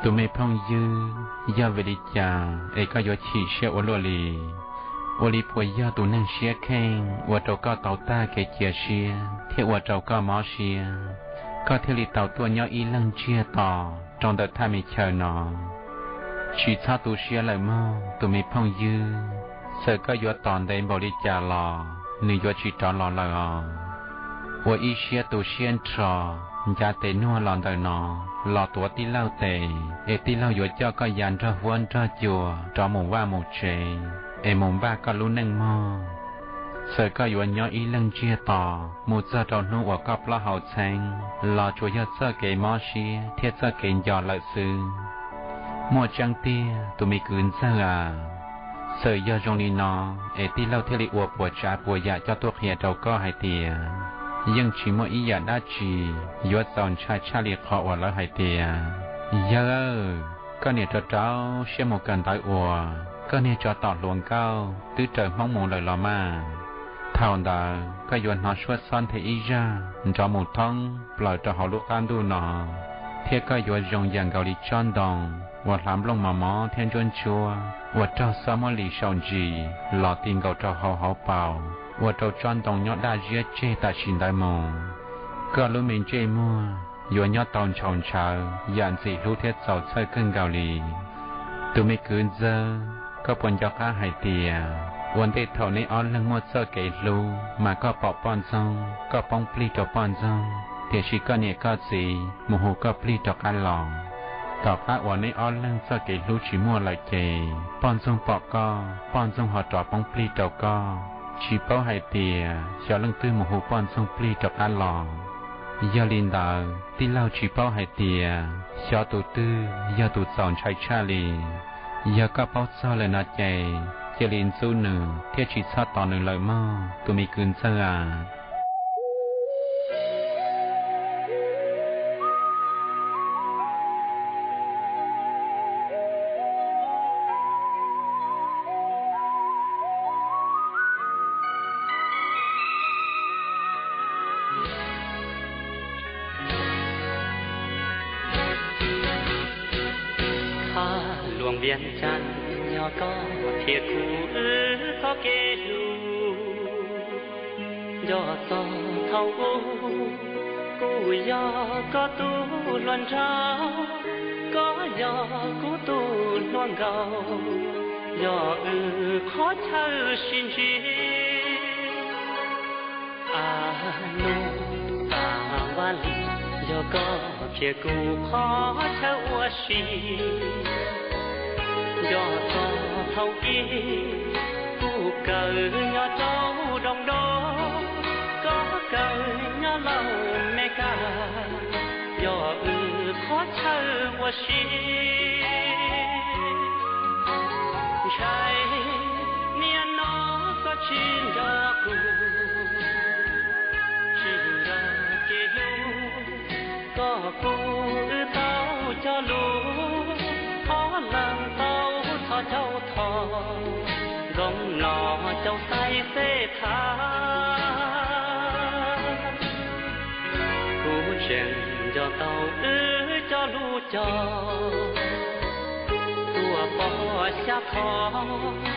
Tus me phooj ywg, yog vim li cas es koj yuav chim siab ua luaj li? Ua li puas yog tus neeg siab kheej ua rau koj tau tag kev cia siab thiab ua rau koj mob siab, koj thiaj li tau tuaj nyob ib leeg ntsiag to rau ntawm thaj me chaw no? Tsis txhob tu siab lawm mog tus me phooj ywg, txawm koj yuav tos ntev npaum li cas los nws yuav tsis rov los lawm os. Ua ib siab tu siab nrho, ncav tes nuag los ntawm no, los tuav tij laug tes es tij laug yuav coj koj ya nrog huab nrog cua rov mus vaj mus tsev es mus npaj koj lub neej mog. Txawm koj yuav nyob ib leeg ntsiag to mus txog rau hnub uas koj plaub hau txheeb los tsuas yog txoj kev mob siab thiab txoj kev nco lawm xwb. Muaj tseeb tiag tus me kwv ntxawg a. Txawm yog zoo li no es tij laug thiaj li ua puas tsav puas yam coj tuaj qhia rau koj hais tias yeej tsis muaj ib yam dab tsi yuav txaus ntshai tshaj li qhov uas lawv hais tias, yawg, koj niam rau rau siab mus kawm ntawv uas koj niag tsov tom hluas nkauj twb raws hmoob mus lawm los mas. Thaum ntawd koj yuav hnov suab xob nthe ib zaj nrov mus thoob plaws rau hauv lub qab ntuj no, thiab koj yuav zoo yam nkaus li tsob ntoo uas hlav nplooj mos mos thiab ntsuab ntsuab uas raug xob muab lis sau ntsis los ti nkaus rau hauv hauv paus, ua rau tsob ntoo nyob daj ziab tseg tam sim ntawd mus. Koj lub me ntsej muag yuav nyob tau ntshaus ntshawv yam ntxim hlub thiab txaus txhawj kawg nkaus li. Tus me kwv ntxawg, koj puas nco qab hais tias ua ntej thaum neb ob leeg muaj txoj kev hlub mas koj pom poj ntxoog koj poob plig rau poj ntxoog, tiam sis koj niam koj txiv mus hu koj plig rov qab los? Tom qab uas neb ob leeg txoj kev hlub tsis muaj lawm ces poj ntxoog pom koj, poj ntxoog ho rov poob plig rau koj, tsis paub hais tias xyov leej twg mus hu poj ntxoog plig rov qab los. Yog li ntawd tij laug tsis paub hais tias xyov tus twg yog tus txaus ntshai tshaj li. Yog koj paub txog lawm no ces cia li ntxub nws thiab tsis txhob tos nws lawm mog tus me kwv ntxawg a. Thaj luam Vias Cas, yog koj thiab kuv wb txoj kev hlub. Nco txog thaum ub, kuv yog koj tus hluas nraug, koj yog kuv tus hluas nkauj, yog wb qhov chaw sib ntsib. A nus, a vaj li, yog koj thiab kuv qhov chaw ua si. Nco txog thaum ub, kuv kawm nyob rau Doos Doos, koj kawm nyob Lauj Mes Kas, yog wb qhov chaw ua si. Ntshai niaj no koj tsis nco kuv, tsis nco kev hlub, koj kuv wb tau cog lus, ob leeg tau txhos caug thov, zoo mlom caum xais xej thab. Kuv tseem nco tau wb cog lus cog, tuaj pom xya thov,